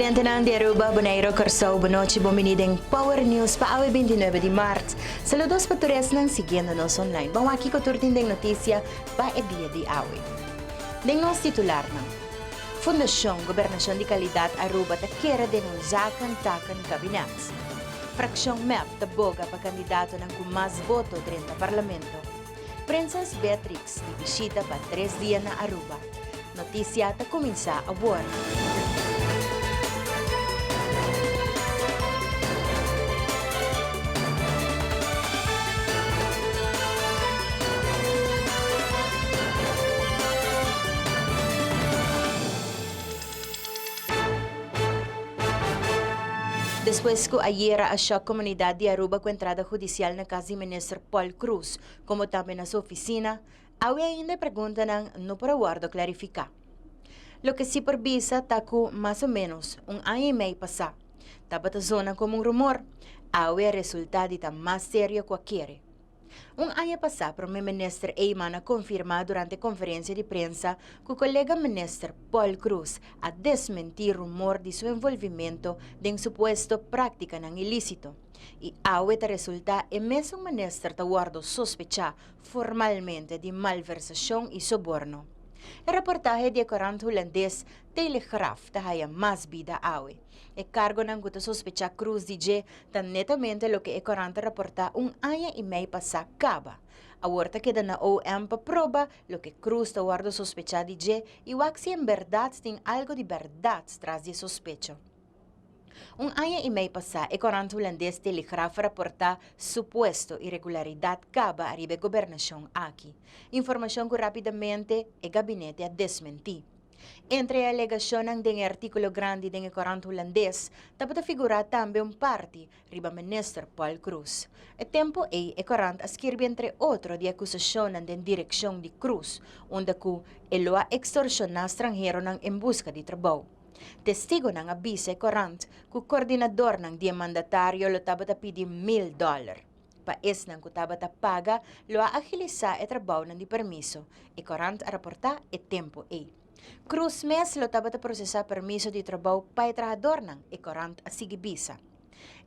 Televidentenan di Aruba, Bonaire, Kòrsou, bonochi, bon bini den Power News pa awe 29 di mart. Saludos pa tur esnan siguiendo nos online. Bon wak kiko tur tin den notisia pa e dia di awe. Den nos titularnan, Fundashon Gobernashon di Kalidat Aruba ta kere den un zaken taken kabinet. Frakshon mep ta boga pa kandidatonan ku mas voto drenta parlamento. Prinses Beatrix di bishita pa tres dia na Aruba. Noticia ta cuminsa awor. Despues cu ayera a shock comunidad di Aruba cu entrada hudicial na cas di minister Paul Croes, como tambe na su oficina, awe ainda e preguntanan no por a wordo clarifica. Loke si por bisa ta cu mas o menos un aña y mei pasa, tabata zona como un rumor, awe a resulta di ta mas serio cu a kere. Un aña pasá Prome Minister Eman a konfirmá durante konferensia di prensa ku kolega Minister Paul Croes a desmentí rumor di su envolvimento den supuesto práktikanan ilísito. I awe ta resultá e mesun minister ta wòrdu sospechá formalmente di malversashon i soborno. E raportahe di e korant hulandes Telegraaf ta haya mas bida awe. E kargonan ku ta sospechá Croes di dje ta netamente loke e korant ta raportá un aña i mei pasá kaba. Awor ta keda na OM pa proba loke Croes ta wòrdu sospechá di dje i wak si en bèrdat tin algu di bèrdat tras di e sospecho. Un aña i mei pasá e korant hulandes Telegraaf a raportá supuesto iregularidat kaba ariba e gobernashon aki. Informashon ku rápidamente e gabinete a desmentí. Entre e alegashonnan den e artíkulo grandi den e korant hulandes tabata figurá tambe un parti riba minister Paul Croes. E tempu ei e korant a skirbi entre otro di akusashonnan den direkshon di Croes, unda ku e lo a ekstorshoná stranheronan en buska di trabou. Testigonan a bisa e korant ku kordinadornan di e mandatario lo tabata pidi mil dòler. Pa esnan ku tabata paga lo a agilisá e trabounan di permiso, e korant a raportá e tempu ei. Cruz mes lo tabata prosesá permiso di trabou pa e trahadornan, e korant a sigui bisa.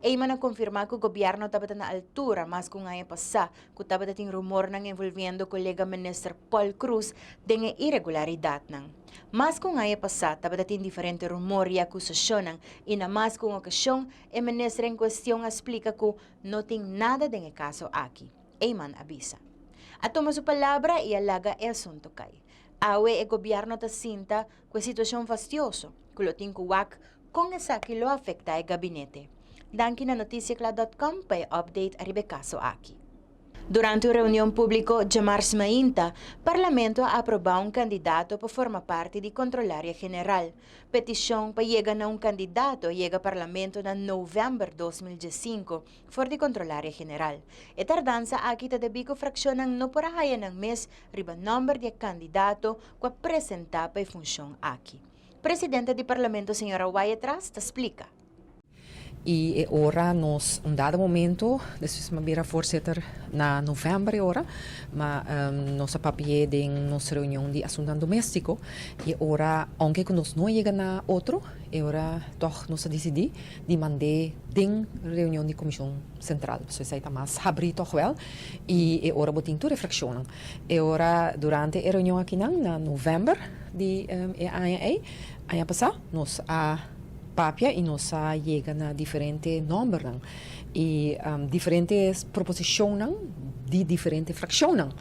Eyman a konfirmá ku gobièrnu tabata na altura mas ku un aña pasá ku tabata tin rumornan envolviendo kolega minister Paul Croes den e iregularidatnan. Mas ku un aña pasá tabata tin diferente rumor i akusashonnan i na mas ku un okashon e minister en kuestion a splika ku No tin nada den e kaso aki, Eyman a bisa. A tuma su palabra i a laga e asunto kai. Awe e gobièrnu ta sinta ku e situashon fastioso, ku lo tin ku wak kon esaki lo afektá e gabinete. Danki na noticiacla dot com pa e update ariba e kaso aki. Durante un reunion públiko djamars mainta, Parlamento a aprobá un kandidato pa forma parti di Kontrolaria General. Petishon pa yega na un kandidato a yega Parlamento na novèmber 2015 for di Kontrolaria General. E tardansa aki ta debí ku frakshonnan no por a haya nan mes riba nòmber di e kandidato ku a presentá pa e funshon aki. Presidente di Parlamento señora Wyatt-Ras ta splika. I e ora nos un dado momento, despues mi a bira voorzitter na november e ora, ma nos a papi'é den nos reunion di asuntonan domestico, i e ora aunke cu nos no a yega na otro, e ora tog nos a dicidi di mand'é den reunion di comision central, pasobra esai ta mas habri tog wel, i e ora bo tin tur e fraccionnan. E ora durante e reunion akinan na november di e aña ei, aña pasa, nos a. papia y nos a yega na diferente nombernan y diferente proposicionnan di diferente fraccionnan.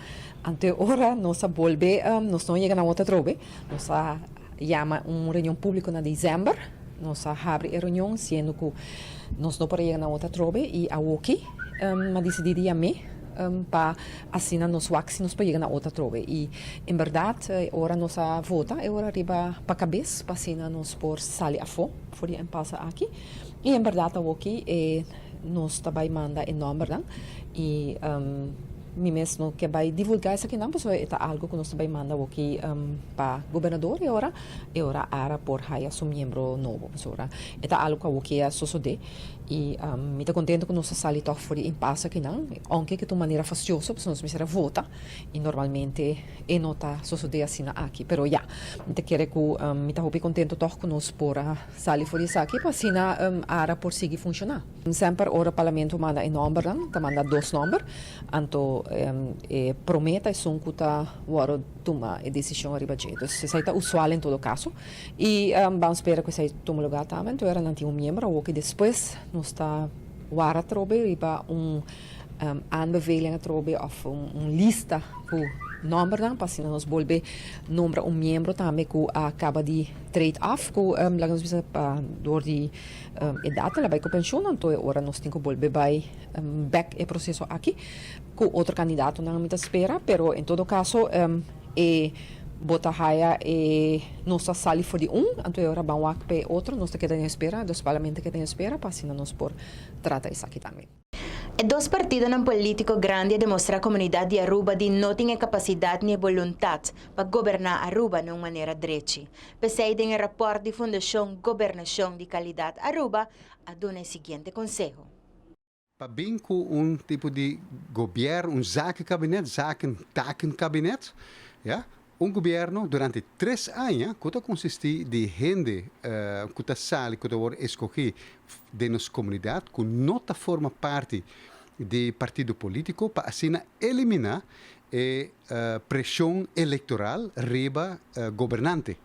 Anto e ora nos a bolbe, nos no a yega na otro atrobe, nos a yama un reunion publico na december, nos a habri e reunion siendo cu nos no por a yega na otro atrobe y awoki a dicidi di yam'e pa asina nos wak si nos por yega na otro atrobe y en berdad e ora nos a vota e ora riba pa cabes pa asina nos por sali afo for di e impasse aki y en berdad awoki e nos ta bay manda e nombernan y. Mi mes no ke bai divulgá esakinan pasobra e ta algu ku nos ta bai manda awoki pa gobernador e ora e ora ara por haya su miembro nobo pasobra e ta algu ku awoki a sosodé i mi ta kontento ku nos a sali tòg for di impasse akinan ounke ke ta un manera fastioso pasobra nos mester a vota i normalmente e no ta sosodé asina aki pero ya mi ta kere ku mi ta hopi kontento tòg ku nos por a sali for di esaki pa asina ara por sigui funshoná. Semper ora Parlamento manda e nòmbernan, ta manda dos nòmber, anto e promé ta esun ku ta wòrdu tuma e desishon ariba dje. Dus esei ta usual en todo kaso. I ban spera ku esei tuma lugá tambe. Anto era nan tin un miembro awor ku despues nos ta wara atrobe riba un aanbeveling atrobe òf un lista ku nòmbernan pa asina nos bolbe nombra un miembro tambe ku a kaba di trade af ku laga nos bisa pa dor di Edat el a bai ku penshun, anto e ora nos tin ku bolbe bai bek e proseso aki ku otro kandidatonan mi ta spera, pero en todo kaso e bo ta haya e nos ta sali for di un, anto e ora ban wak pa e otro, nos ta keda den espera, dos parlamento ta keda den espera pa asina nos por trata esaki tambe. E dos partidonan politico grandi a demostra comunidad di Aruba di no tin e capacidad ni e boluntad pa goberna Aruba na un manera drechi. P'esey den e rapport di Fundacion Gobernacion di Calidad Aruba a duna e siguiente conseho. Pa bin ku un tipo di gobierno, un zakenkabinet, zaken-takenkabinet, ya, un gobierno durante tres aña ku ta konsistí di hende ku ta sali, ku ta wòrdu eskogí den nos komunidat, ku no ta forma parti di partido polítiko pa asina eliminá e preshon elektoral riba gobernante.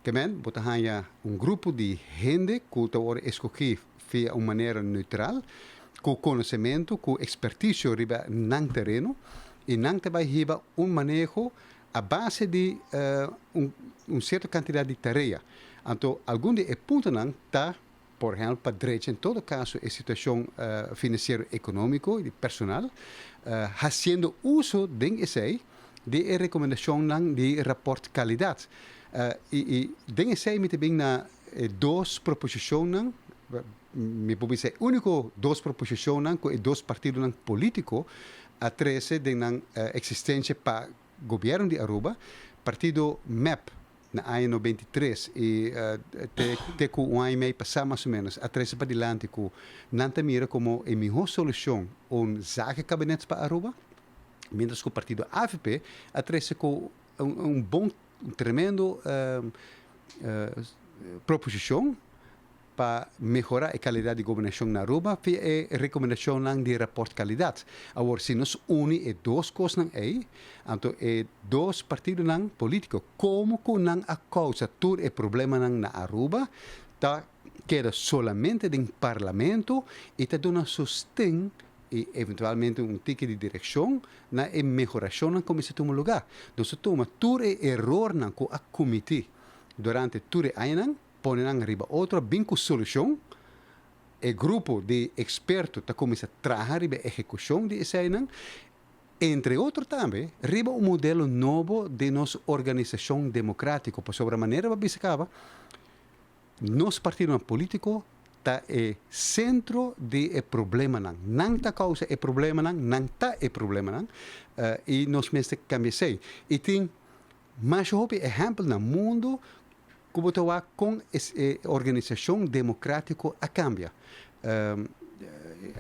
Ke men bo ta haña un grupo di hende ku ta wòrdu eskogí via un manera neutral, ku konosementu, ku ekspertisio riba nan tereno i nan ta bai hiba un maneho a base di un sierto kantidat di tarea. Anto algun di e puntonan ta, por ehèmpel, pa drecha en todo kaso e situashon finansiero ekonómiko i di personal, hasiendo uso den esei di e rekomendashonnan di rapòrt kalidat. I den esei mi ta bin na e dos proposishonnan, mi por bisa e úniko dos proposishonnan ku e dos partidonan polítiko a trese den nan eksistensia pa Gobierno di Aruba, partido mep na aña 93 y te te cu un aña y mei pasa mas o menos a trece padilanti cu nan ta mira como e miho solucion un zakenkabinet pa Aruba, mientras cu partido avp a trece cu un bon, un tremendo proposicion pa mehora e calidad di gobernacion na Aruba via e recomendacionnan di Rapport Calidad. Awor, si nos uni e dos cosnan ey, anto e dos partidonan politico, como cu nan a causa tur e problemanan na Aruba, ta keda solamente den Parlamento y ta duna sosten y eventualmente un tiki di direccion na e mehoracionnan cu mester tuma lugar. Nos ta tuma tur e erornan cu a comiti durante tur e añanan, Pone nan riba otro, bin ku solushon. E grupo di eksperto ta kuminsá traha riba e ehekushon di eseinan, entre otro tambe riba un modelo nobo di nos organisashon demokratiko, pasobra manera bo a bisa kaba, nos partidonan polítiko ta e sentro di e problemanan. Nan ta kousa e problemanan, nan ta e problemanan, i nos mester kambia esei. I tin Masha hopi ehèmpel na mundu ku bo ta wak kon e organisashon demokratiko a kambia.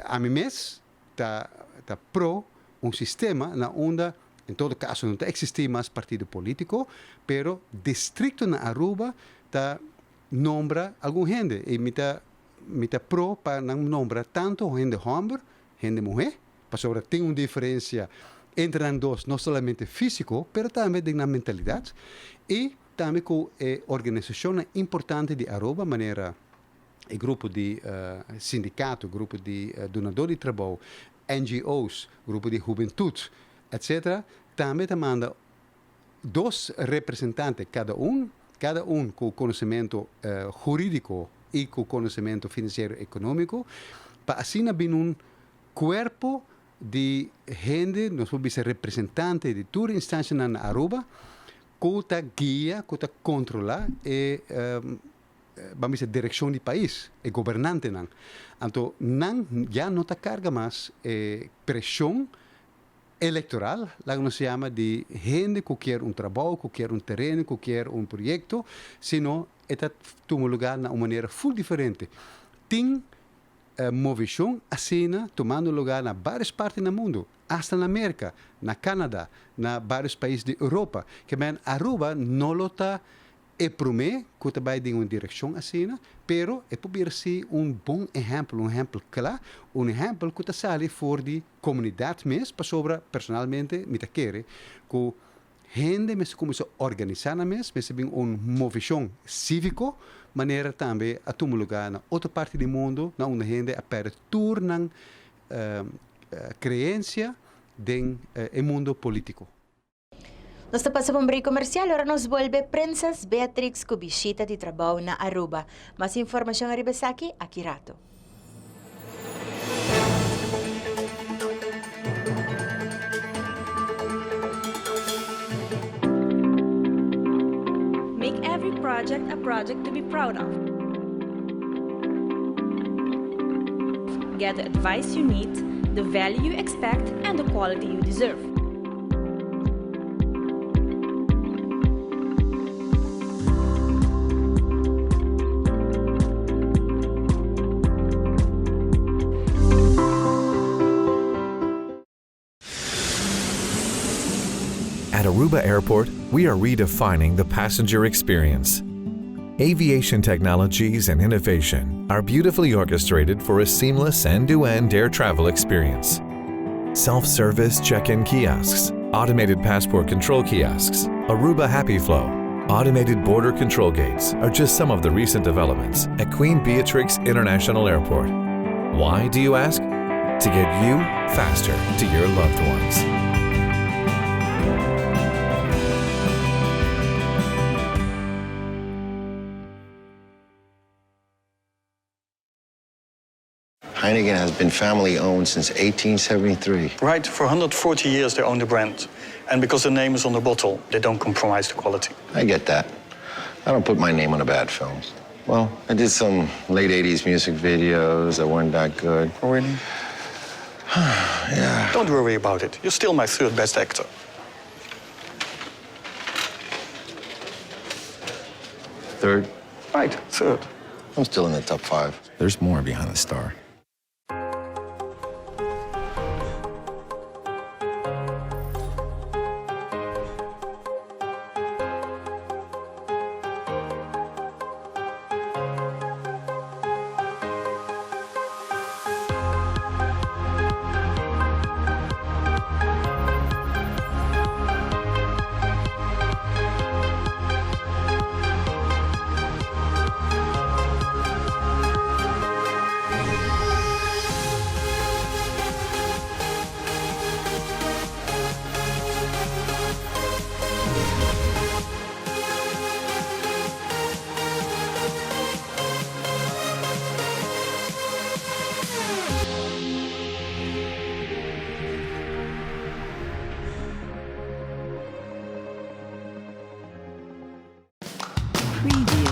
Ami mes ta ta pro un sistema na unda en todo kaso no ta eksistí mas partido polítiko, pero distrikto na Aruba ta nombra algun hende i mi ta mi ta pro pa nan nombra tantu hende hòmber, hende muhé. Pasobra tin un diferencia entre nan dos, no solamente fisico, pero tambe den nan mentalidad y tambe cu e organisacionnan importante di Aruba, manera e grupo di sindicato, grupo di dunador di trabou, NGO's, grupo di hubentud, etc. Tambe ta manda dos representante cada un, cada un cu conocemento huridico y cu conocemento financiero economico, pa asina bin un Cuerpo di hende, nos por bisa representante di tur instancianan na Aruba, cu ta guia, cu ta controla e, ban bisa direccion di pais, e gobernantenan. Anto nan ya no ta carga mas e presion. electoral, laga nos yama di hende cu kier un trabou, cu kier un tereno, cu kier un proyecto, sino e ta tuma lugar na un manera full diferente. Tin movecion asina tumando lugar na varios parti na mundo, hasta na Merca, na Canada, na varios pais di Europa. Ke men Aruba no lo ta E promé ku ta bai den un direkshon asina, pero e por bira sí un bon ehèmpel, un ehèmpel kla, un ehèmpel ku ta sali for di komunidat mes, pasobra personalmente mi ta kere ku hende mester kuminsá organisá nan mes, mester bin un movishon síviko, manera tambe a tuma lugá na otro parti di mundu na unda hende a pèrdè tur nan kreensia den e mundu polítiko. Nos ta pasa pa un break comercial, ora nos bolbe Prinses Beatrix cu bishita di trabao na Aruba. Mas informacion ariba esaki aki rato. Make every project a project to be proud of. Get the advice you need, the value you expect and the quality you deserve. At Aruba Airport, we are redefining the passenger experience. Aviation technologies and innovation are beautifully orchestrated for a seamless end-to-end air travel experience. Self-service check-in kiosks, automated passport control kiosks, Aruba Happy Flow, automated border control gates are just some of the recent developments at Queen Beatrix International Airport. Why, do you ask? To get you faster to your loved ones. Heineken has been family owned since 1873. Right, for 140 years they own the brand. And because the name is on the bottle, they don't compromise the quality. I get that. I don't put my name on a bad film. Well, I did some late 80s music videos that weren't that good. Oh, really? Yeah. Don't worry about it. You're still my third best actor. Third? Right, third. I'm still in the top five. There's more behind the star. Preview.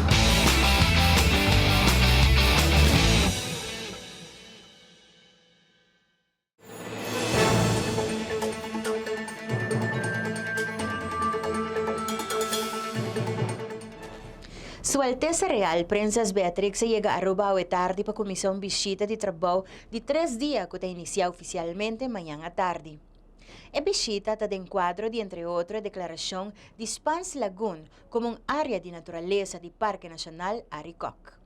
Su Altesa Real Prinses Beatrix a yega Aruba awe tardi pa cuminsa un bishita di trabou di tres dia cu ta inicia oficialmente mañan atardi. E bishita ta den cuadro di entre otro e declaracion di Spaans Lagoon como un area di naturalesa di Parke Nacional Arikok.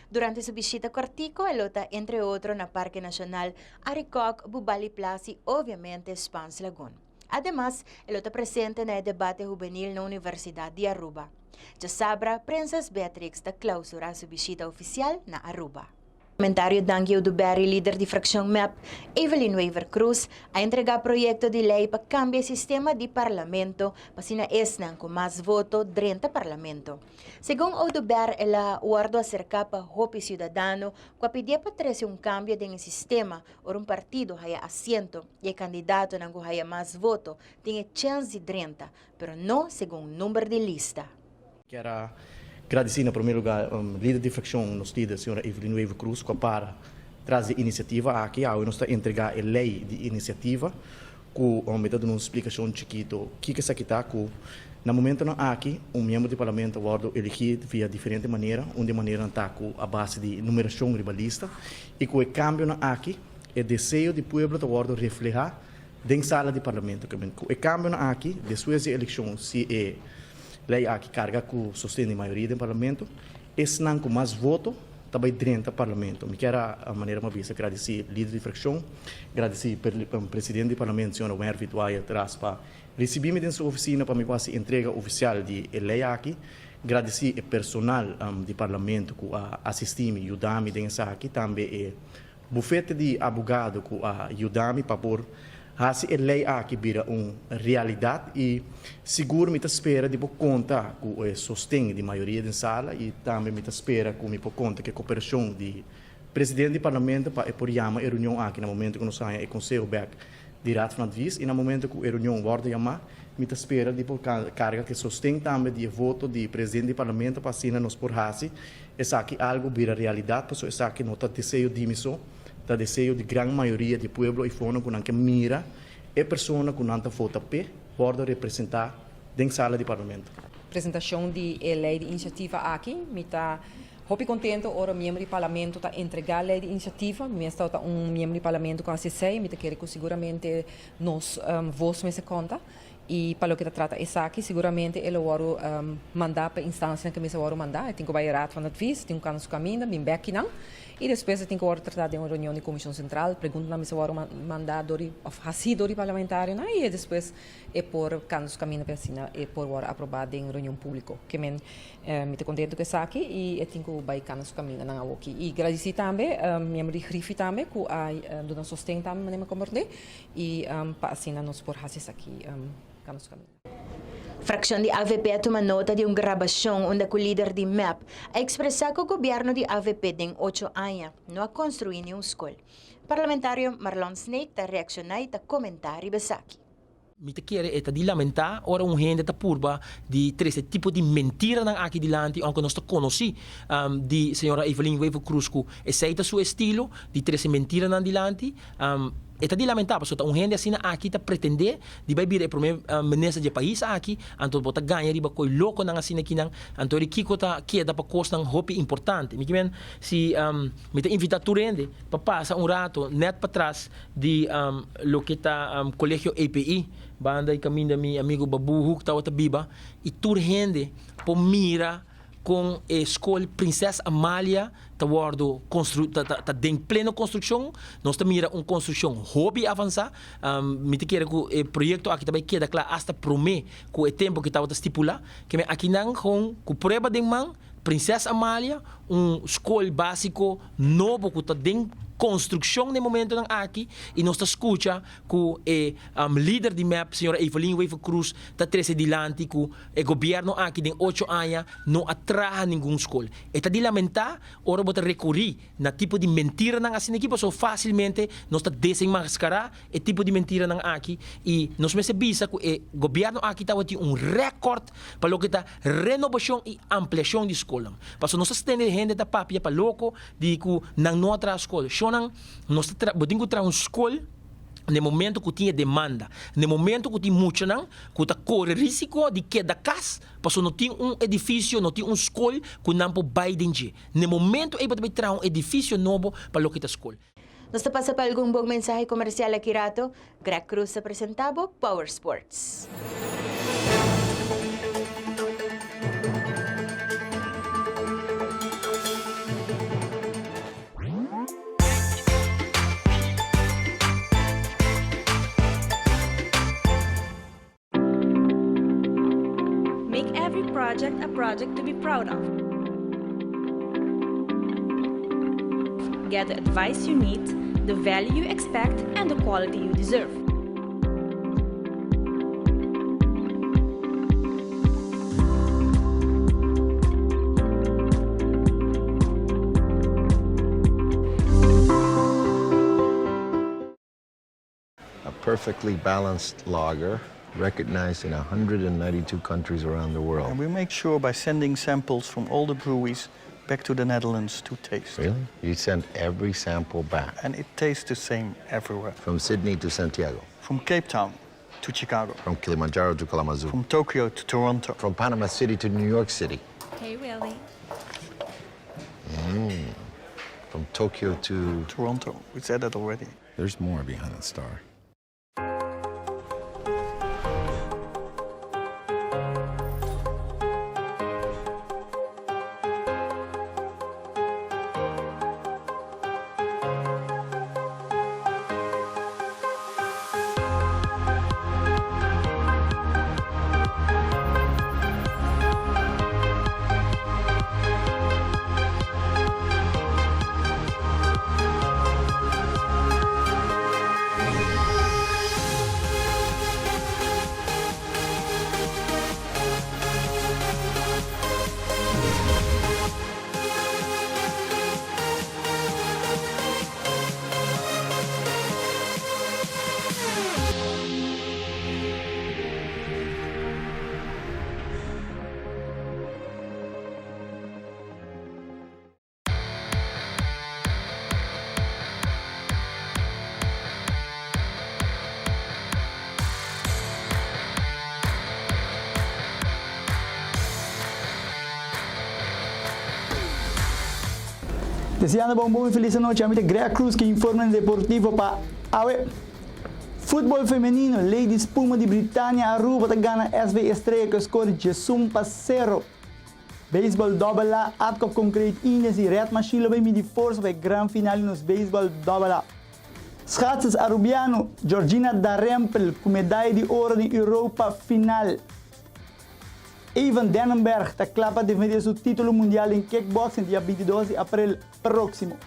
Durante su bishita cortico e lo ta entre otro na Parke Nacional Arikok, Bubali Plas y obviamente Spaans Lagoon. Ademas, e lo ta presente na e debate hubenil na Universidad di Aruba. Djasabra, Prinses Beatrix ta clausura su bishita oficial na Aruba. Parlamentario Dangui Oduberry, lider di fraccion mep, Evelyn Wever-Croes, a entrega proyecto di ley pa cambia e sistema di Parlamento pa asina esnan cu mas voto drenta Parlamento. Segun Oduber el a wordo acerca pa hopi ciudadano cu a pidié pa trece un cambio den e sistema ora un partido haya asiento y e candidatonan cu haya mas voto tin e chens di drenta, pero no segun number di lista. Kier a gradisí na promé lugá lider di frakshon, nos lider señora Evelyn Wever Croes ku a para tras di e inisiativa aki. Awe nos ta entregá e lei di inisiativa. Ku mi ta duna un splikashon chikito kiko esaki ta ku na momentonan aki un miembro di parlamento a wòrdu eligí via diferente manera. Un di e maneranan ta ku a base di numerashon riba lista i ku e kambionan aki e deseo di pueblo ta wòrdu reflehá den sala di parlamento. Ku e kambionan aki despues di e elekshon si e lei aki karga ku sosten di mayoria den parlamento esnan ku mas voto ta bai drenta Parlamento. Mi kier a manera mi a bisa gradisí lider di frakshon, gradisí presidente di Parlamento señor Wervy Dwyer tras pa risibí mi den su ofisina pa mi por hasi entrega ofisial di e lei aki, gradisí e personal di Parlamento ku a asistí mi, yuda mi den esaki, tambe e Bufete di abogado ku a yuda mi pa por hasi e lei aki bira un realidat i sigur mi ta spera di por konta ku e sosten di mayoria den sala i tambe mi ta spera ku mi por konta ku e koperashon di presidente di parlamento pa e por yama e reunion aki na momento ku nos haña e konseho bek di Raad van Advies i na momento ku e reunion wòrdu yamá mi ta spera di por karga ku e sosten tambe di e voto di presidente di parlamento pa asina nos por hasi Esaki algu bira realidat pasobra esaki no ta deseo di mi so, ta deseo di gran mayoria di e pueblo eifono ku nan ke mira e persona ku nan ta vota p'e wòrdu representá den sala di parlamento. Presentashon di e lei di inisiativa aki, mi ta hopi kontento ora miembro di parlamento ta entregá lei di inisiativa. Mi mes tabata un miembro di parlamento ku hasi esei, mi ta kere ku siguramente nos vos mester konta. I pa loke ta trata esaki, siguramente e lo wòrdu mandá pa e instansianan ku mester wòrdu mandá. E tin ku bai e Raad van Advies, e tin ku kanda su kaminda, bin bèk kinan. I despues e tin ku wòrdu tratá den un reunion di Komishon Sentral. Preguntanan mester wòrdu mandá dor di òf hasí dor di parlamentarionan i despues e por kanda su kaminda pa asina e por wòrdu aprobá den reunion públiko. Ke men mi ta kontentu ku esaki i e tin ku bai kanda su kamindanan awoki. I gradisí tambe miembro di Griffie tambe ku a duna sosten tambe manera mi a komprondé. I pa asina nos por hasi esaki ka nos kaminda. Frakshon di avp a tuma nota di un grabashon unda ku lider di mep a ekspresá ku gobièrnu di avp den ocho aña no a konstruí ni un skol. Parlamentario Marlon Sneek ta reakshoná i ta komentá riba esaki. Mi ta kere e ta di lamentá ora un hende ta purba di trese tipo di mentiranan aki dilanti, aunke nos ta konosí di señora Evelyn Wever Croes ku esei ta su estilo di trese mentiranan dilanti. E ta di lamentá pasobra ta un hende asina aki ta pretendé di bai bira e promé minister di e pais aki, anto bo ta gaña riba koi lokonan asina kinan, anto ri kiko ta keda pa kosnan hopi importante. Mi kimen si mi ta invitá tur hende pa pasa un rato nèt patras di loke ta Colegio EPI, banda di caminda mi amigo Babu Hoek tabata biba, y tur hende por mira con e scol Prinses Amalia ta wordo constru ta ta den pleno construccion. Nos ta mira un construccion hopi avansa. Mi ta kere cu e proyecto aki ta bay keda cla hasta prome cu e tempo cu tabata stipula. Keme akinan gewoon cu prueba den man, Prinses Amalia, un scol basico nobo cu ta den construccion den momentonan aki y nos ta scucha cu e lider di mep, señora Evelyn Wever-Croes ta trece dilanti cu e gobierno aki den ocho aña no a traha ningun scol. E ta di lamenta ora bo ta recuri na tipo di mentiranan asina aki pasobra facilmente nos ta desenmascara e tipo di mentiranan aki y nos mester bisa cu e gobierno aki tabatin un record pa loke ta renobacion y ampliacion di scolnan. Pasobra nos ta stende hende ta papia pa loco di cu nan no a traha scol. Shonnan, nos ta tra, bo tin cu traha un scol na e momento cu tin e demanda, na e momento cu tin muchanan cu ta core risico di keda cas pasobra no tin un edificio, no tin un scol cu nan por bay den dje. Na e momento ey bo ta bay traha un edificio nobo pa loke ta scol. Nos ta pasa pa algun bon mensahe comercial aki rato. Greg Cruz ta presenta bo Power Sports. Make every project a project to be proud of. Get the advice you need, the value you expect, and the quality you deserve. A perfectly balanced lager recognized in 192 countries around the world. And we make sure by sending samples from all the breweries back to the Netherlands to taste. Really? You send every sample back? And it tastes the same everywhere. From Sydney to Santiago? From Cape Town to Chicago. From Kilimanjaro to Kalamazoo. From Tokyo to Toronto. From Panama City to New York City. Hey, Willie. From Tokyo to Toronto. We said that already. There's more behind that star. Deseando un bon y feliz anochi, ami ta Greg Cruz cu informe deportivo pa awe. Futbol femenino, Ladies Puma di Britannia Aruba ta gana SV Estrella cu score 11-0. Baseball Double A, Atco Concrete Indians y Red Machine lo bay midi forsa pa e gran final di nos Baseball Double A. Schaatsers Arubiano, Georgina Darempel cu medaya di oro den Europa final. Evan Dannenberg ta cla pa defende su titulo mundial den kickboxing dia 22 di april proximo.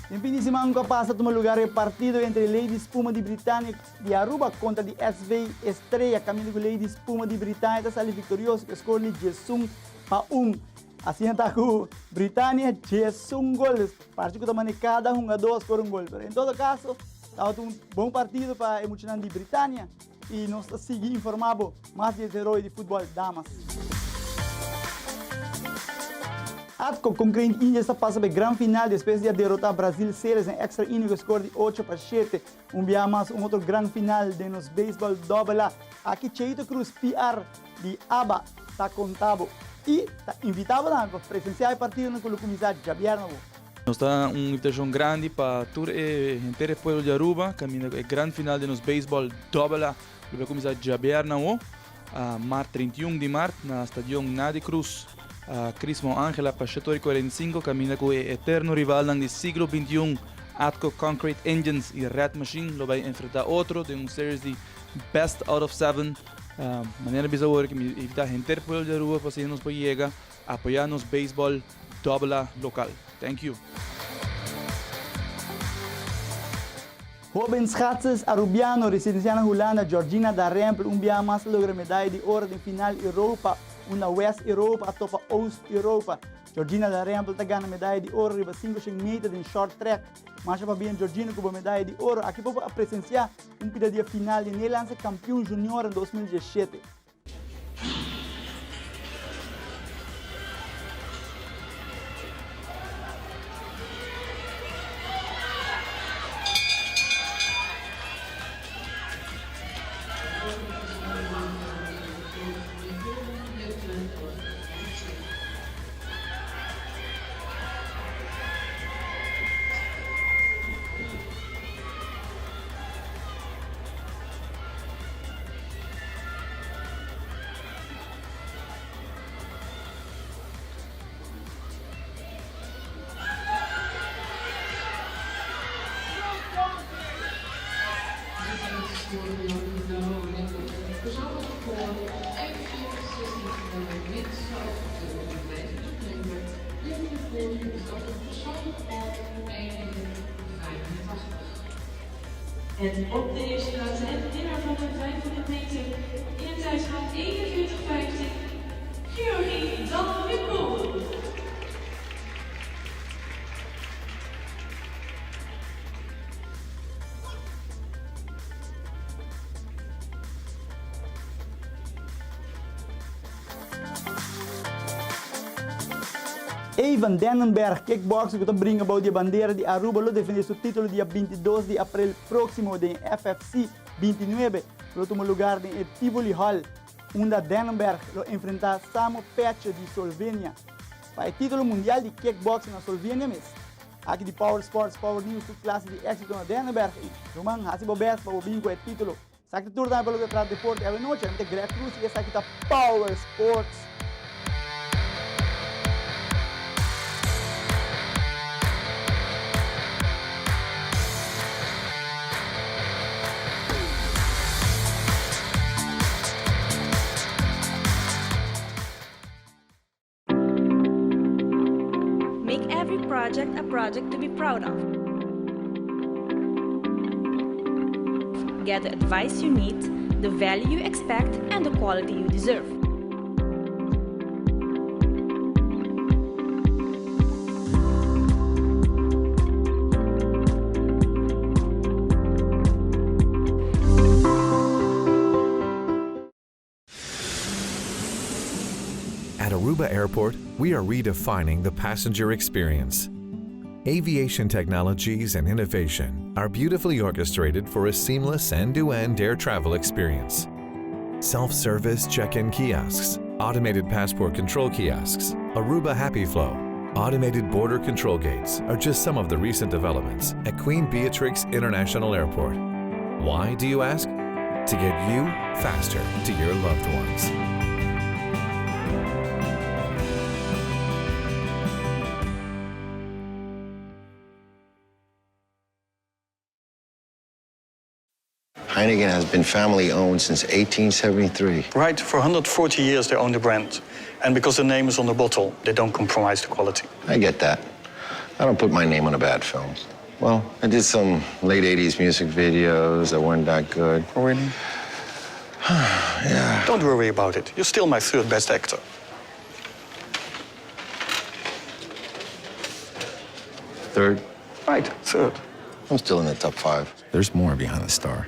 Den fin di siman cu a pasa tuma lugar e partido entre Ladies Puma di Britannia di Aruba contra di SV Estrella caminda cu Ladies Puma di Britannia ta sali victorioso cu e score di 11-1. Asina ta cu Britannia 11 gol. Parce cu ta mane cada hungador a score un gol. Pero en todo caso tabata un bon partido pa e muchanan di Britannia y nos ta sigui informa bo mas di e desaroyo di futbol damas. Atco Concrete Indians ta pasa pa e gran final despues di a derota Brazil Ceres den extra inning cu e score di 8-7. Un biaha mas un otro gran final den nos baseball doble A. Aki Cheito Cruz PR di aba ta conta bo y ta invita bo tambe pa presencia e partidonan cu lo cuminsa djabièrnè bo. Nos ta un invitacion grandi pa tur e henter e pueblo di Aruba caminda cu e gran final di nos baseball doble A lo bay cuminsa djabièrnè awo, maart 31 di maart na Stadion Nadi Cruz, Crismo Angela pa shetor y 45 caminda cu e eterno rivalnan di siglo 21 Atco Concrete Engines y Red Machine lo bay enfrenta otro den un series di best out of seven. Manera bisa awor ki mi invita henter pueblo di Aruba pa asina nos por yega apoya nos baseball doble A local. Thank you. Hoben schatsers Arubiano residencia na Hulanda Georgina Darempel un biaha mas a logra medaya di oro den final Europa unda West Europa a topa Oost Europa. Georgina Darempel ta gana medaya di oro riba 500 meter den short track. Masha pabien Georgina cu bo medaya di oro. Aki bo por a presencia un pida di e final di Nederlandse Kampioen Junioren 2017. En op de eerste plaats en de winnaar van de 500 meter in een tijd van 41,15, Georgie Dan Winkel. Evan Dannenberg, kickboxer cu ta bringa bou di e bandera di Aruba lo defende su titulo dia 22 di april proximo den FFC 29 cu lo tuma lugar den e Tivoli Hall, unda Dannenberg lo enfrenta Samo Pece di Slovenia pa e titulo mundial di kickboxing na Slovenia mes. Aki di Power Sports Power News tur clase di exito na Dannenberg y ruman haci bo best pa bo bin cu e titulo. Esaki ta tur tambe pa loke ta trata deporte awe nochi. Ami ta Greg Cruz y esaki ta Power Sports. Make every project a project to be proud of. Get the advice you need, the value you expect, and the quality you deserve. At Aruba Airport, we are redefining the passenger experience. Aviation technologies and innovation are beautifully orchestrated for a seamless end-to-end air travel experience. Self-service check-in kiosks, automated passport control kiosks, Aruba Happy Flow, automated border control gates are just some of the recent developments at Queen Beatrix International Airport. Why, do you ask? To get you faster to your loved ones. Heineken has been family owned since 1873. Right, for 140 years they own the brand. And because the name is on the bottle, they don't compromise the quality. I get that. I don't put my name on a bad film. Well, I did some late 80s music videos that weren't that good. Oh, really? yeah. Don't worry about it. You're still my third best actor. Third? Right, third. I'm still in the top five. There's more behind the star.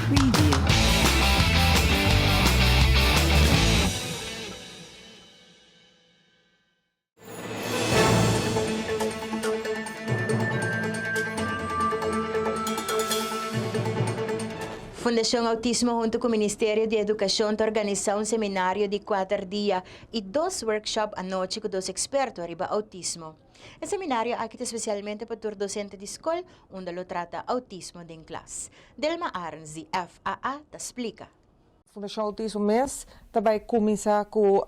Preview. Fundacion Autismo hunto cu Ministerio di Educacion ta organisa un seminario di cuater dia y dos workshop anochi cu dos experto ariba autismo. E seminario aki ta specialmente pa tur docente di scol unda lo trata autismo den klas. Delma Arends di FAA ta splica. Fundashon Outismo mes ta bai kuminsá ku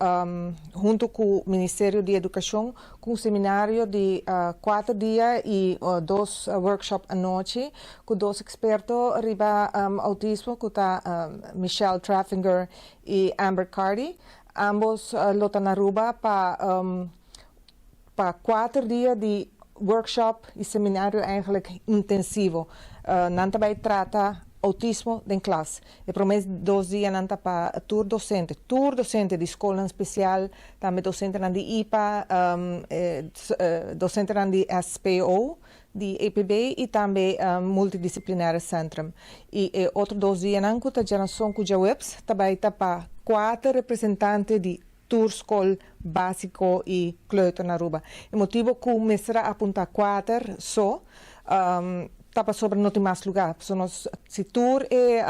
huntu ku Ministerio di Edukashon ku un seminario di kuater dia i dos workshop anochi ku dos eksperto riba outismo ku ta Michelle Traffinger i Amber Cardy. Ambos lo ta na Aruba pa pa kuater dia di workshop i seminario eigenlijk intensivo. Nan ta bai trata outismo den klas. E promé dos dianan ta pa tur dosente, tur dosente di skolnan spesial, tambe dosentenan di ipa, dosentenan di SPO, di EPB i tambe Multidisciplinaire Centrum. I e otro dos dianan ku ta djanason ku djaweps ta bai ta pa kuater representante di tur skol básiko i kleuter na Aruba. E motibo ku mester a apuntá kuater so ta pasobra no tin mas lugá. Pasobra nos si tur e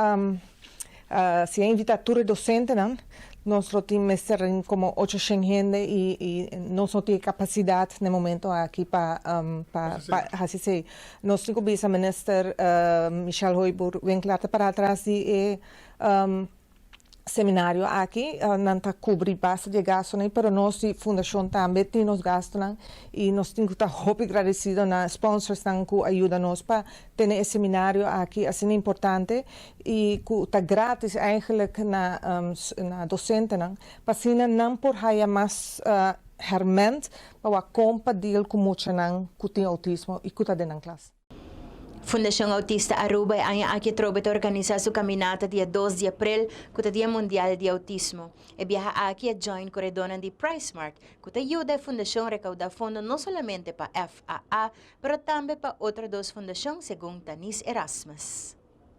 si a invitá tur e dosentenan Nos lo tin mester como 800 hende y nos no tin capacidad na momento aki pa haci esey. Nos tin cu bisa minister Michelle Hooyboer Winklaar ta para atras di e seminario aki, nan ta cubri basta di gastonan, pero nos di fundacion tambe tin nos gastonan y nos tin cu ta hopi agradecido na sponsorsnan cu a yuda nos pa tene e seminario aki asina importante y cu ta gratis eigenlijk na docentenan, pa asina nan por haya mas herment pa con pa deal cu muchanan cu tin autismo y cu ta den klas. Fundacion Autista Aruba e aña aki atrobe ta organisa su caminata dia 2 di april, cu ta Dia Mundial di Autismo. E biaha aki a join coredonan di PriceSmart, cu ta yuda e fundacion recauda fondo no solamente pa FAA, pero tambe pa otro dos fundacion, segun Tanis Erasmus.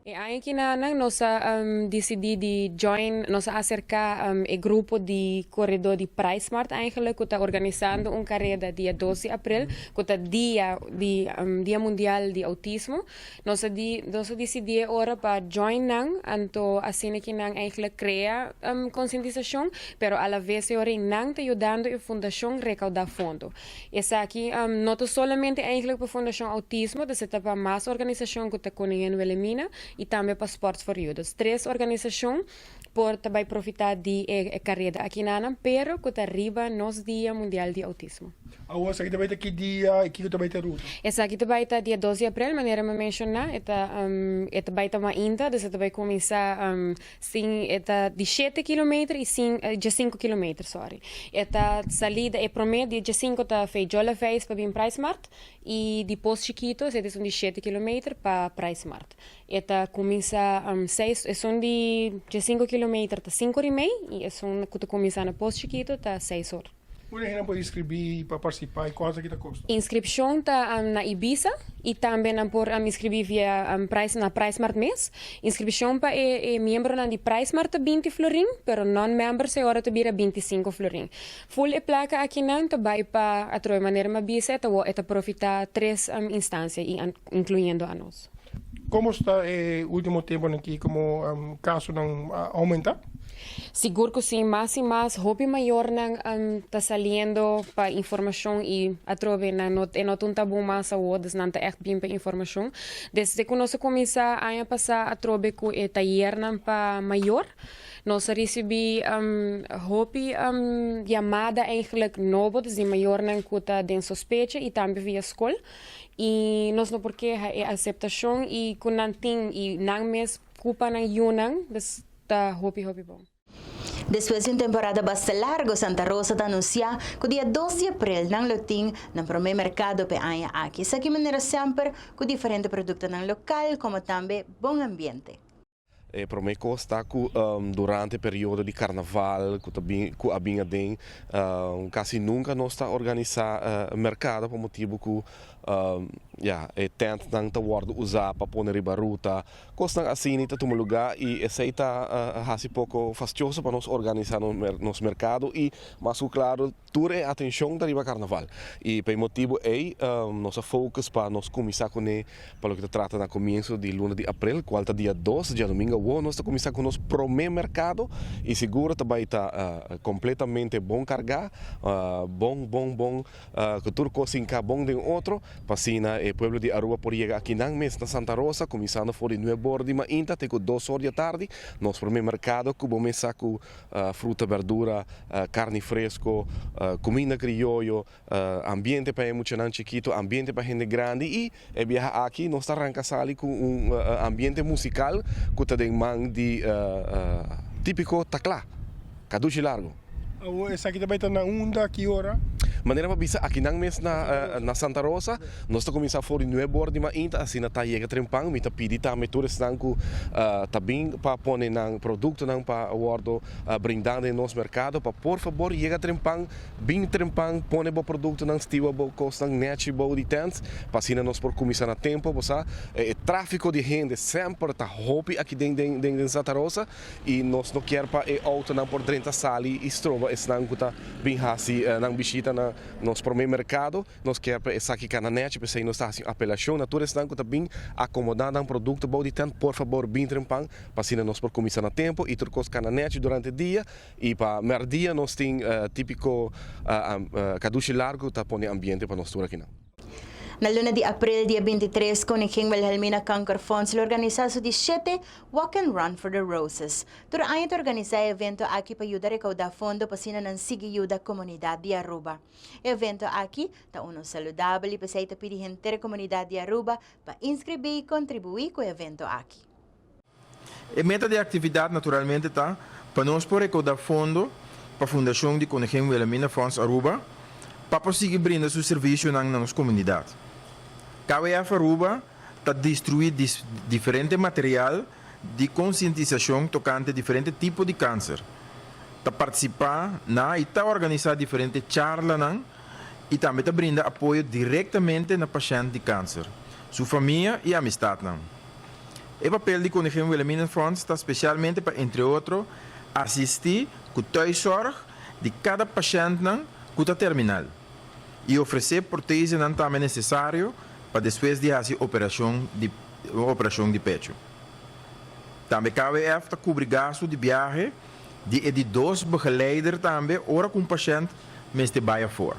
E aki na nan nos a dicidi di join, nos a acerca e grupo di coredo di PriceSmart eigenlijk, cu ta organisando un careda dia 2 di april, cu ta dia Mundial di Autismo. Nos a dicidi ora pa join nan, anto asina cu nan eigenlijk crea concientisacion, pero a la vez ora nan ta yudando e fundacion recauda fondo. Esaki no ta solamente eigenlijk pa Fundacion Autismo, mas ta pa mas organisacion cu ta Koningin Wilhelmina y tambe pa Sports for You. Dus tres organisacion por tambe profita di e careda aki nan, pero cu ta riba nos Dia Mundial di Autismo. Awor, esaki tambe ta ki dia y kico tambe ta ruta? Esaki tambe ta dia 2 di april, manera mi a menciona, e ta bay ta mainta, dus e ta bay cuminsa sin, ta di 7 km y 5 km, sorry. E ta salida e promedio di 5 ta for di Jolafeis pa bin PriceSmart y di Pos Chiquito, esey ta di 7 km pa PriceSmart. E ta cuminsa 6, esun di 5 km ta 5 or y mei y esun cu ta cuminsa na Pos Chiquito ta 6 or. Unda hende por inscribi pa participa y cuanto ta costa? Inscripcion ta na Ibisa y tambe nan por inscribi via na PriceSmart mes. Inscripcion pa e miembronan di PriceSmart ta 20 florin, pero non-members e ora ta bira 25 florin. Full e placa aki nan ta bay pa atrobe manera mi a bisa, e ta profita tres instancia, incluyendo anos. Con ta e ultimo tempo aki como casonan a aumenta? Sigur cu si, mas y mas hopi mayornan ta saliendo pa informacion y atrobe nan no e no ta un tabu mas awor, dus nan ta echt bin pa informacion. Desde cu nos a cuminsa aña pasa atrobe cu e tayernan pa mayor, nos a ricibi hopi yamada eigenlijk nobo, dus di mayornan cu ta den sospecha y tambe via scol. Y nos no por keha, e aceptacion y cu nan tin y nan mes culpa nan yiunan, dus ta hopi hopi bon. Despues di un temporada basta largo, Santa Rosa ta anuncia cu dia 2 di april nan lo tin nan prome mercado p'e aña aki. Esaki manera semper cu diferente productonan local, como tambe bon ambiente. Prome cos ta cu durante periodo di carnaval cu tambe cu a bin aden, casi nunca nos ta organisa mercado pa motibo cu ja, e tentnan ta wordo usa pa pone riba ruta, cosnan asina ta tuma lugar y esey ta haci poco fastioso pa nos organisa nos mercado y mas claro tur e atencion ta riba carnaval y pa e motibo ey nos a focus pa nos cuminsa cu pa loke ta trata na comienso di luna di april, cual ta dia 2, diadomingo, nos ta cuminsa cu nos prome mercado y sigur tambe ta completamente bon carga, bon, bon, bon, cu tur cos bon den otro, pa asina e pueblo di Aruba por yega aki nan mes na Santa Rosa, cuminsando for di 9 or di mainta, te 2 or di atardi, nos prome mercado, cu bo mesa cu fruta, berdura, carni fresco, cuminda crioyo, ambiente pa muchanan chikito, ambiente pa hende grandi y e biaha aki nos ta ranca sali cu un ambiente musical cu ta den man di Tipico Tacla, Caduchi Largo. Esaki tambe ta na unda, ki ora? Manera mi a bisa aki nan mes na Santa Rosa, nos ta cuminsa for di 9 or di mainta, asina ta yega trempan, mi ta pidi tambe tur esnan cu ta bin pa pone nan productonan pa wordo brinda den nos mercado, pa por fabor yega trempan, bin trempan, pone bo productonan, stiwa bo cosnan nechi bou di tent, pa asina nos por cuminsa na tempo, bo sa, e trafico di hende semper ta hopi aki den Santa Rosa y nos no kier pa e autonan por drenta sali y stroba esnan cu ta bin hasi nan bishita na. nos prome mercado, nos kier pa esaki cana nechi, p'esey nos ta haci un apelacion na tur esnan cu ta bin acomoda nan producto bou di tent, por fabor bin trempan pa asina nos por cuminsa na tempo y tur cos cana nechi durante dia y pa merdia nos tin tipico cadushi largo ta pone ambiente pa nos tur akinan. Na luna di april dia 23 Koningin Wilhelmina Kankerfonds lo organisa su di shete Walk and Run for the Roses. Tur aña ta organisa e evento aki pa yuda recauda fondo pa asina nan sigui yuda comunidad di Aruba. E evento aki ta uno saludabel y p'esey ta pidi henter e comunidad di Aruba pa inscribi y contribui cu e evento aki. E meta di e actividad naturalmente ta pa nos por recauda fondo pa Fundacion di Koningin Wilhelmina Fonds Aruba pa por sigui brinda su servicionan na nos comunidad. KWF Aruba ta distrui diferente material di konsientisashon tokante diferente tipo di kanser, ta partisipá na i ta organisá diferente charlanan i tambe ta brinda apoyo direktamente na pashènt di kanser, su famia i amistatnan. E papel di Koningin Wilhelmina Fonds ta spesialmente pa entre otro asistí ku thuiszorg di kada pashèntnan ku ta terminal i ofresé protesenan tambe nesesario pa despues di hasi operashon di operashon di pechu. Tambe KWF ta kubri gastu di biahe di e di dos begeleider tambe ora ku un pashènt mester bai afor.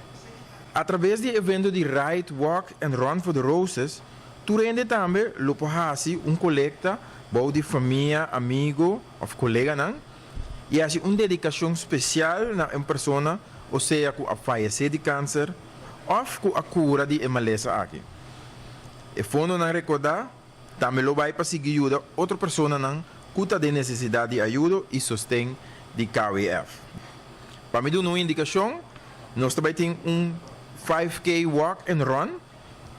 Atraves di e evento di Ride, Walk and Run for the Roses, tur hende tambe lo por hasi un kolekta bou di famia, amigu òf koleganan i hasi un dedikashon spesial na un persona o sea ku a fayesé di kanser òf ku a kura di e malesa aki. E fondonan rekordá tambe lo bai pa sigui yuda otro personanan ku ta den nesesidat di ayudo i sosten di KWF. Pa mi duna un indikashon, nos ta bai tin un 5K Walk and Run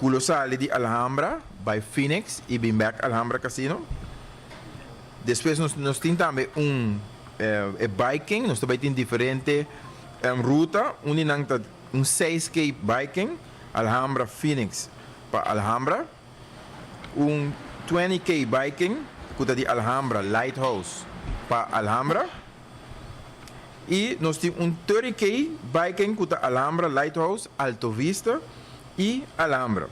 ku lo sali di Alhambra bai Phoenix i bin bèk Alhambra Casino. Despues nos nos tin tambe un e biking, nos ta bai tin diferente ruta, un di nan ta un 6K biking Alhambra Phoenix pa Alhambra, un 20K biking ku ta di Alhambra Lighthouse pa Alhambra i nos tin un 30K biking ku ta Alhambra Lighthouse, Alto Vista i Alhambra.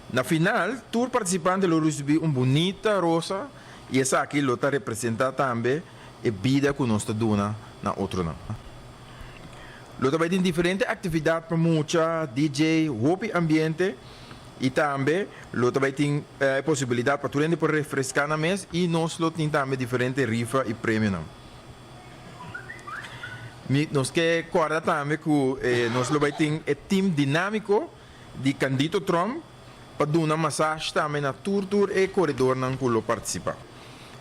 Na final tur partisipante lo risibí un bunita rosa i esaki lo ta representá tambe e bida ku nos ta duna na otronan. Lo ta bai tin diferente actividad pa mucha, DJ, hopi ambiente y tambe lo ta bai tin e posibilidad pa tur hende por refresca nan mes y nos lo tin tambe diferente rifa y premionan. Mi nos ke corda tambe cu nos lo bai tin e team dinamico di Candito Tromp pa duna massage tambe na tur tur e coredornan cu lo participa.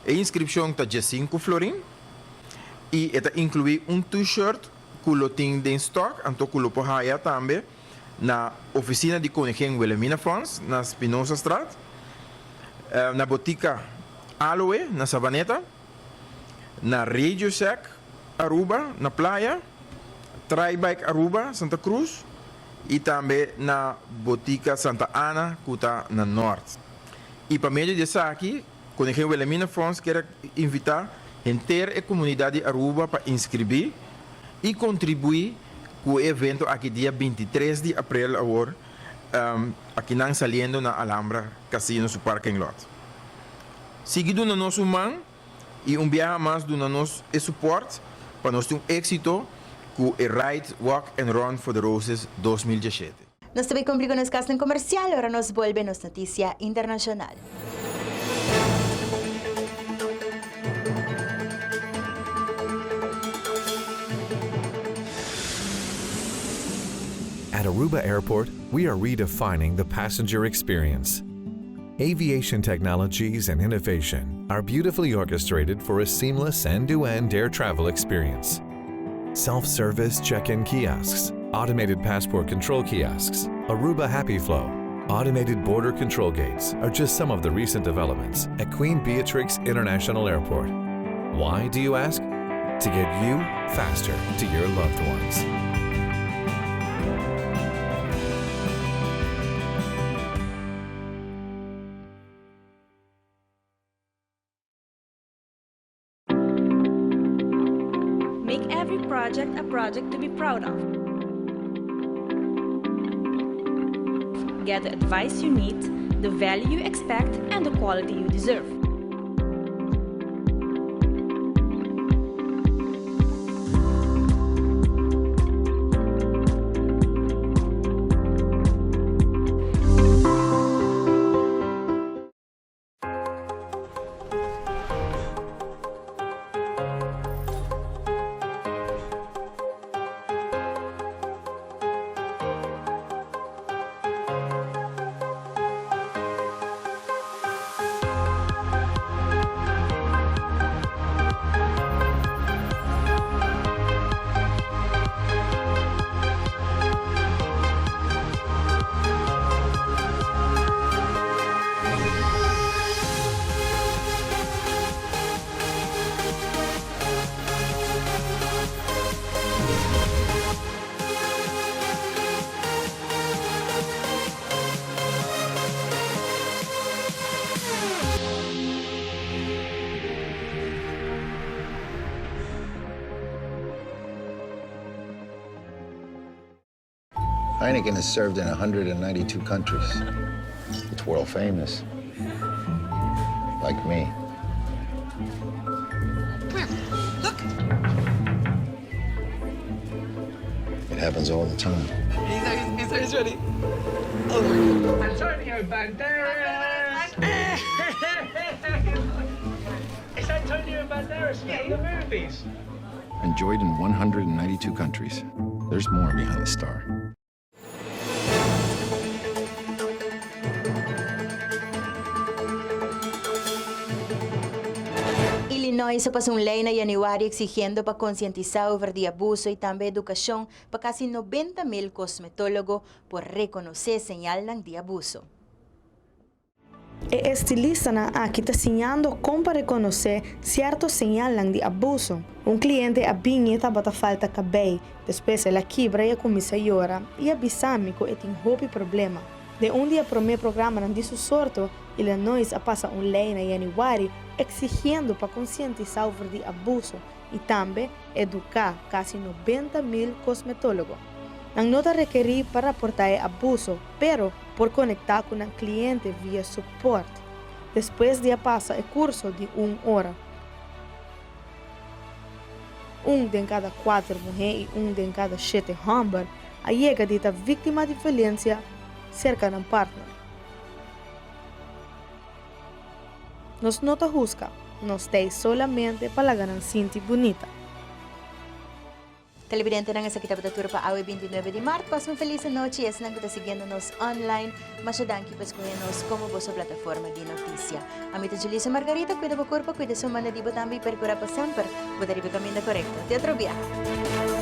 E inscripcion ta diescinco florin. y e ta inclui un T-shirt cu lo tin den stock anto cu lo por haya tambe na oficina di Koningin Wilhelmina Fonds na Spinozastraat, na botica Aloe na Savaneta, na Radio Shack Aruba na Playa, Tribike Aruba Santa Cruz y tambe na botica Santa Ana cu ta na Noord. Y pa medio di esaki Koningin Wilhelmina Fonds kier a invitá henter e komunidat di Aruba pa inskribí i kontribuí ku e evento aki dia 23 di aprel awor akinan saliendo na Alhambra Casino su parking lot. Sigui duna nos un man i un biaha mas duna nos e support pa nos tin un éksito ku e Ride, Walk and Run for the Roses 2017. Nos ta bay cumpli cu nos casnan comercial ora nos bolbe nos noticia internacional. At Aruba Airport, we are redefining the passenger experience. Aviation technologies and innovation are beautifully orchestrated for a seamless end-to-end air travel experience. Self-service check-in kiosks, automated passport control kiosks, Aruba Happy Flow, automated border control gates are just some of the recent developments at Queen Beatrix International Airport. Why, do you ask? To get you faster to your loved ones. Make every project a project to be proud of. Get the advice you need, the value you expect and the quality you deserve. Heineken has served in 192 countries. It's world famous. Like me. Where? Look. It happens all the time. He's, he's, he's ready. Oh my God. Antonio Banderas! It's Antonio Banderas from the movies. Enjoyed in 192 countries. There's more behind the star. Illinois a pasa un ley na januari exigiendo pa concientisa over di abuso y tambe educacion pa casi 90 mil cosmetologo por reconoce señalnan di abuso. E estilistanan aki ta siñando con pa reconoce cierto señalnan di abuso. Un cliente a bin y tabata falta cabey, despues el a kibra y a cuminsa yora y a bisa mi cu e tin hopi problema. Den un di e prome programanan di su sorto, Illinois a pasa un ley na januari exigiendo pa concientisa over di abuso y tambe educa casi 90 mil cosmetologo. Nan no ta rekeri pa raporta e abuso, pero por conecta cu nan cliente via support despues di a pasa e curso di un ora. Un den cada cuater muhe y un den cada shete homber a yega di ta victima di violencia cerca nan partner. Nos no ta husga, nos t'ey solamente pa laga nan sinti bunita. Televidentenan esaki tabata tur pa awe 29 di maart. Pasa un feliz anochi y esnan cu ta siguiendo nos online, masha danki pa escoge nos como boso plataforma di noticia. Ami ta Julissa Margarita, cuida bo curpa, cuida su manda di bo tambe y percura pa semper bo ta riba e caminda corecto. Te otro biaha.